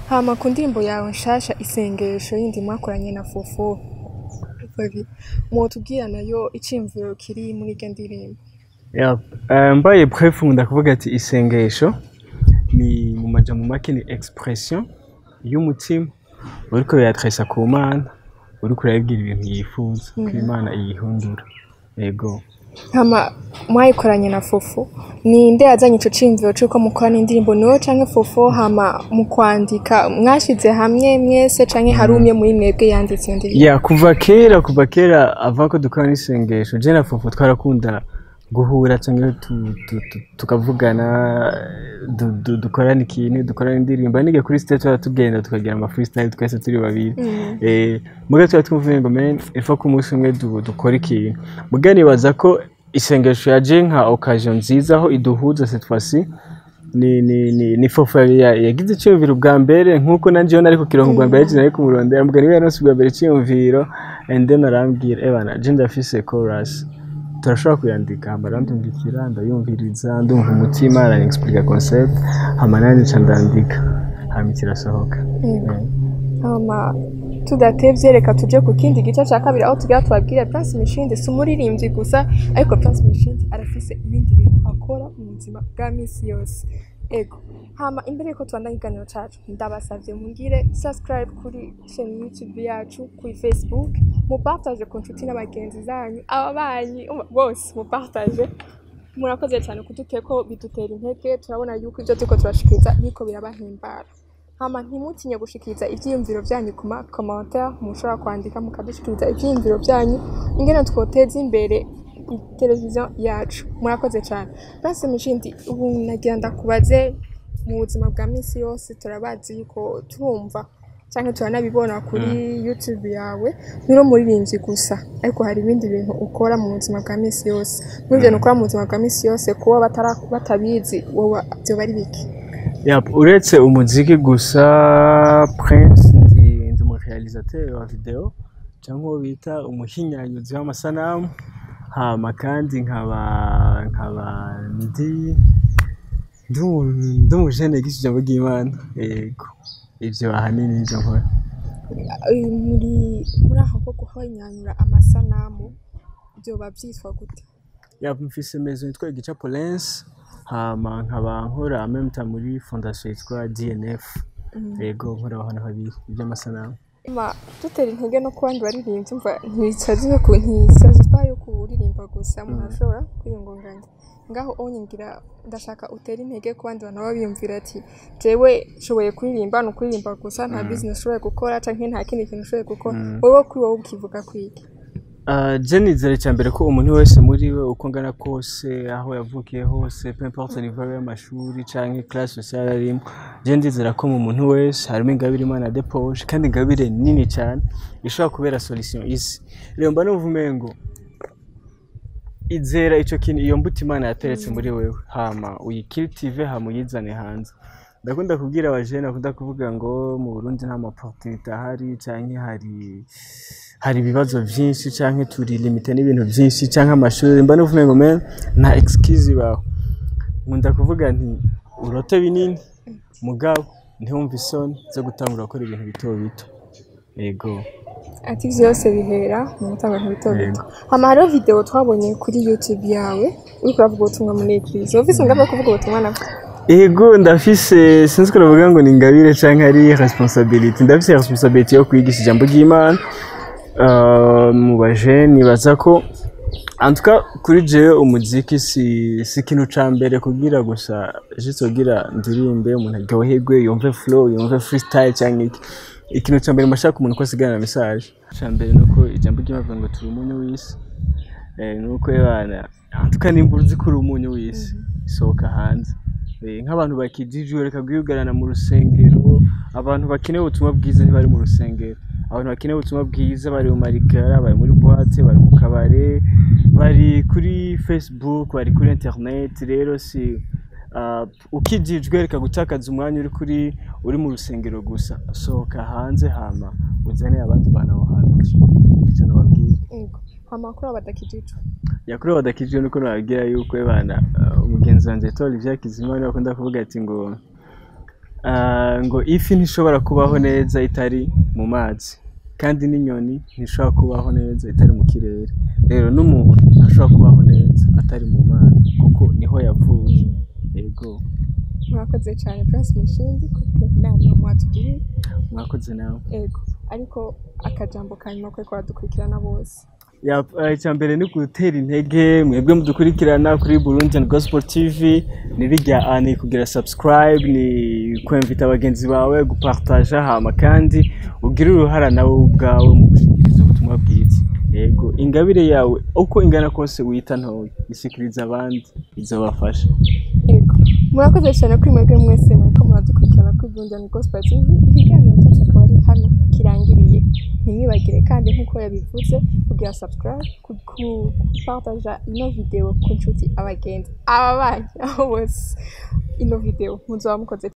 Hama ku ndirimbo yawe nshasha Isengesho yindi mwakoranye na Fofo Fabi, mwotubwira nayo iciyumviro kiri muri iryo ndirimbo? Yeah. Mbaye bref, nkunda kuvuga ati isengesho ni, mu majambo make, ni expression y'umutima uriko yadressa ku Mana, uriko urayibwira ibintu yifuza ko Imana iyihundura, yego. Hama mwayikoranye na Fofo, ninde yazanye ico ciyumviro c'uko mukorana indirimbo, niwe canke Fofo? Hama mu kwandika mwashize hamwe mwese canke hari umwe muri mwebwe yanditse iyo ndirimbo? Yeah, kuva kera ava ko dukorana isengesho, je na Fofo twarakunda guhura canke tukavugana, dukorana ikintu, dukorana indirimbo. Nige kuri stage twara tugenda tukagira ama freestyle twese turi babiri. Muga twari twumva ngo men il faut ko umunsi umwe dukora ikintu. Muga nibaza ko isengesho yaje nka occasion nziza aho iduhuza. Cette fois-ci ni Fofo yagize icyumviro ubwa mbere, nkuko nanje iyo nari kukironka ubwa mbere nari kumurondera. Mbwa niwe yaronse ubwa mbere icyumviro, and then arambwira: "Ebana, je ndafise chorus, turashobora kuyandika." Hama arandungikira, ndayumviriza, ndumva umutima, aranexplica concept, hama nanje nca ndandika, hama kirasohoka. Hama tudatevye, reka tuje ku kindi gice ca kabiri aho tugira tubabwire Prince Mishindi si umuririmbyi gusa, ariko Prince Mishindi arafise ibindi bintu akora mu buzima bwa misi yose. Ego, hama imbere yuko tubandanya ikiganiro cacu, ndabasavye mungire subscribe kuri chaîne YouTube yacu, kuri Facebook, mupartage ku nshuti n'abagenzi zanyu, ababanyi bose mupartage. Murakoze cyane kuduteko, bidutera intege. Turabona yuko ibyo turiko turashikiriza biriko birabahimbara. Hama ntimutinye gushikiriza ivyiyumviro vyanyu ku ma commentaire, mushobora kwandika mukadushikiriza ivyiyumviro vyanyu ingene twoteza imbere televiziyo yacu. Murakoze cyane. Prince Mishindi, ubu nagira ndakubaze: mu buzima bwa misi yose turabazi yuko turumva canke turanabibona kuri YouTube yawe, nturi umuririmbyi gusa, ariko hari ibindi bintu ukora mu buzima bwa misi yose. Muri ivyo bintu ukora mu buzima bwa misi yose, kuba batabizi, wowe vyoba ari biki? Yep, uretse umuziki gusa, Prince ndi umu réalisateur wa video cyangwa uwo bita umuhinyanyuzi w'amasanamu. Hama kandi nkaba ndi umujene yigisha ijambo ry'Imana. Yego, ivyo ahanini nivyo nkora. Muri aho ko guhinyanyura amasanamu vyoba vyitwa gute? Yep, mfise maison yitwa Igicapo Lens, hama nkaba nkora en même temps muri fondation yitwa DNF. Yego, nkora aho hantu habiri ivy'amasanamu. Ma dutera intege no ku bandi baririmbyi, umva, ntibisaziba yo kuririmba gusa, umuntu ashobora kwiyungunganya ngaho onye. Ngira ndashaka utera intege ku bandi bantu baba biyumvira ati: "Jewe nshoboye kuririmba, ni ukuririmba gusa, nta business ushoboye gukora canke nta kindi kintu ushoboye gukora." Wowe kuri wowe ukivuga kwiki? Je nizera icya mbere ko umuntu wese muri we, uko angana kose, aho yavukiye hose, peu importe niveau y'amashuri canke classe sociale arimo, je ndizera ko mu muntu wese harimo ingabire Imana déposé, kandi ingabire nini cyane ishobora kubera solution isi. Rero mba numva umengo izera ico kintu, iyo mbuto Imana yateretse muri wewe, hama uyicultive, hama uyizane hanze. Ndakunda kubwira abajene, bakunda kuvuga ngo mu Burundi nta ma opportunité ahari, canke hari ibibazo vyinshi, canke turi limité n'ibintu vyinshi, canke amashuri. Mba numva umengo men nta excuse ibaho. Nkunda kuvuga nti urote binini, mugabo ntiwumve isoni zo gutangura gukora ibintu bito bito. Yego. Ati vyose bihera mu gutanga ibintu bito bito. Hama hariho video twabonye kuri YouTube yawe uriko uravuga ubutumwa muri église. Ufise umugambi wo kuvuga ubutumwa nabwo? Ego, ndafise. Sinzi ko navuga ngo ni ingabire canke ari responsabilité. Ndafise responsabilité yo kwigisha ijambo ry'Imana mu bajene. Nibaza ko en tout cas kuri jewe umuziki si ikintu ca mbere kugira gusa juste kugira ndirimbe umuntu aryoherwe, yumve flow, yumve freestyle canke iki. Ikintu ca mbere mashaka umuntu ko asigarana message ca mbere nuko ijambo ry'Imana rivuga ngo turi umunyu w'isi. Nuko bana, en tout cas nimba uzi ko uri umunyu w'isi, sohoka hanze. Nk'abantu bakijijwe, reka kwiyugarana mu rusengero. Abantu bakeneye ubutumwa bwiza ntibari mu rusengero. Abantu bakeneye ubutumwa bwiza bari mu marigara, bari muri boîte, bari mu kabare, bari kuri Facebook, bari kuri internet. Rero si ukijijwe, reka gutakaza umwanya uri mu rusengero gusa. Sohoka hanze, hama uzane abandi bantu aho hantu. Icyo nababwira. Ego, hama kuri abo badakijijwe? Yakorewe abadakijijwe, nuko nababwira yuko bana, umugenzi wanje yitwa Olivier Kizimana akunda kuvuga ati ngo Ngo ifi ntishobora kubaho neza itari mu mazi, kandi n'inyoni ntishobora kubaho neza itari mu kirere. Rero n'umuntu ntashobora kubaho neza atari mu Mana, kuko niho yavuye. Yego. Murakoze cyane, Prince Mishindi, ku nama mwatugiriye. Mwakoze nawe. Ego, ariko akajambo ka nyuma ko baradukurikirana bose. Icya mbere ni gutera intege mwebwe mudukurikirana kuri Burundian Gospel TV, ni bijya ni kugira subscribe, ni kwemvita bagenzi bawe, gupartaja, hama kandi ugire uruhara nawe ubwawe mu gushikiriza ubutumwa bwiza. Yego, ingabire yawe uko ingana kose wita ntoya, ishikiriza abandi, izobafasha. Ego, murakoze cyane kuri mwebwe mwese muriko muradukurikirana kuri Burundian Gospel TV. Ikiganiro cyacu akaba ari hano kirangiriye. Ntimwibagire kandi, nk'uko yabivuze, kugira subscribe, kupartaja ino video ku nshuti, abagenzi, ababanyi, aho bose ino video muzoba mukoze.